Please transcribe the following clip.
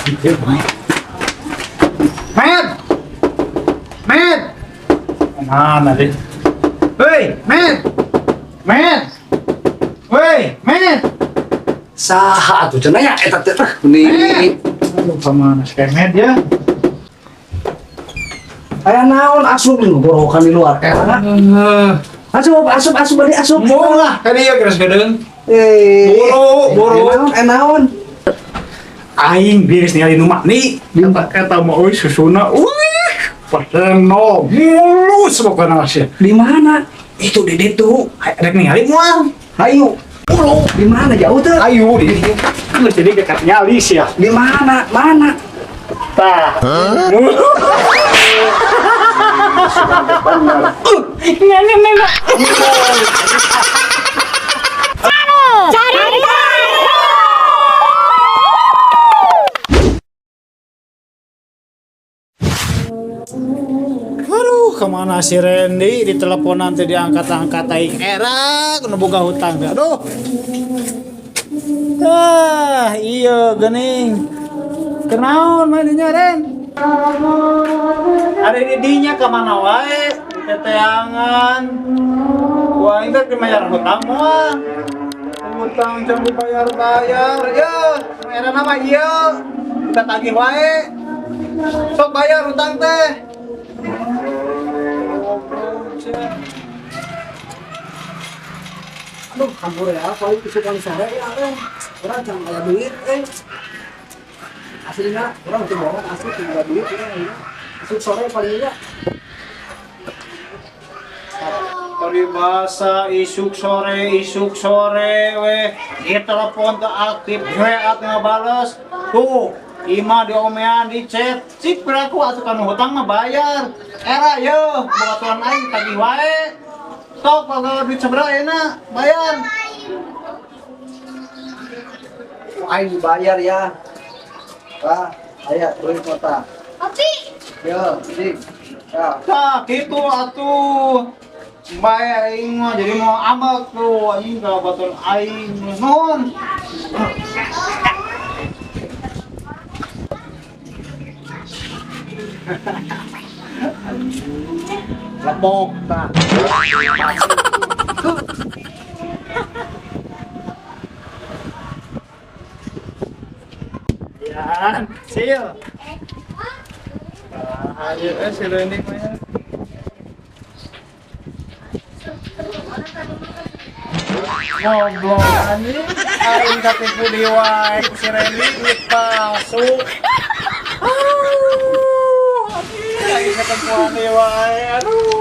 Med! Med! Mana deh? Hei, Med! Med! Hei, Med! Saha atuh cenah nya eta teh meni. Aduh, kemana si Med ya? Aya naon asup ngoborokan di luar era. Asup asup asup balik asup. Mau lah, tadi ya keras gedeng. Eh. Boro, boro. Naon, naon. Aing beres ningali nu nih. Eta mah euy susuna. Wih, padahal mulus pokoknya sih. Di mana? Itu di ditu. Rek ningali moal. Hayu. Boro. Di mana jauh tuh? Ayo di ditu. Geus jadi dekat nyali sih ya. Di mana? Mana? Tah. Aduh, kemana si Randy? Di telepon nanti diangkat-angkat aing era, kudu boga hutang. Aduh. Ah, iya gening. Kenaon mah dinya Ren? Ada di dinya kemana wae? Teteangan. Wah, ini teh bayar hutang moal. Hutang can dibayar-bayar. Ya, era nama ieu. Kita tagih wae. Sok bayar hutang teh. Aduh, kampur ya, paling isukan sore ya, eh. Urang can aya duit, eh. Aslinya, urang teu bohong, asli teu boga duit, urang. Isuk sore paling ya. Paribasa isuk sore weh. Di telepon teu aktif, WA teu ngabales. Tuh, ima diomean di chat. Cik piraku atuh kanu hutang mah bayar. Era ye, batuan aing tagih wae. Sok kalau duit sabaraha ayeuna, bayar. Aing dibayar ya. Tah, aya duit kota. Opi. Yo, sip. Ya. Tah, kitu atuh. Bayar aing mah jadi mau ambek tuh anjing ka batuan aing. Nuhun. Lepok tah. Ya, sil. Ayo si Reni mah ya. Ngobrol anjing. Aing katipu di wae si Reni duit palsu. Aduh, anjing aing ketempuan di wae. Aduh.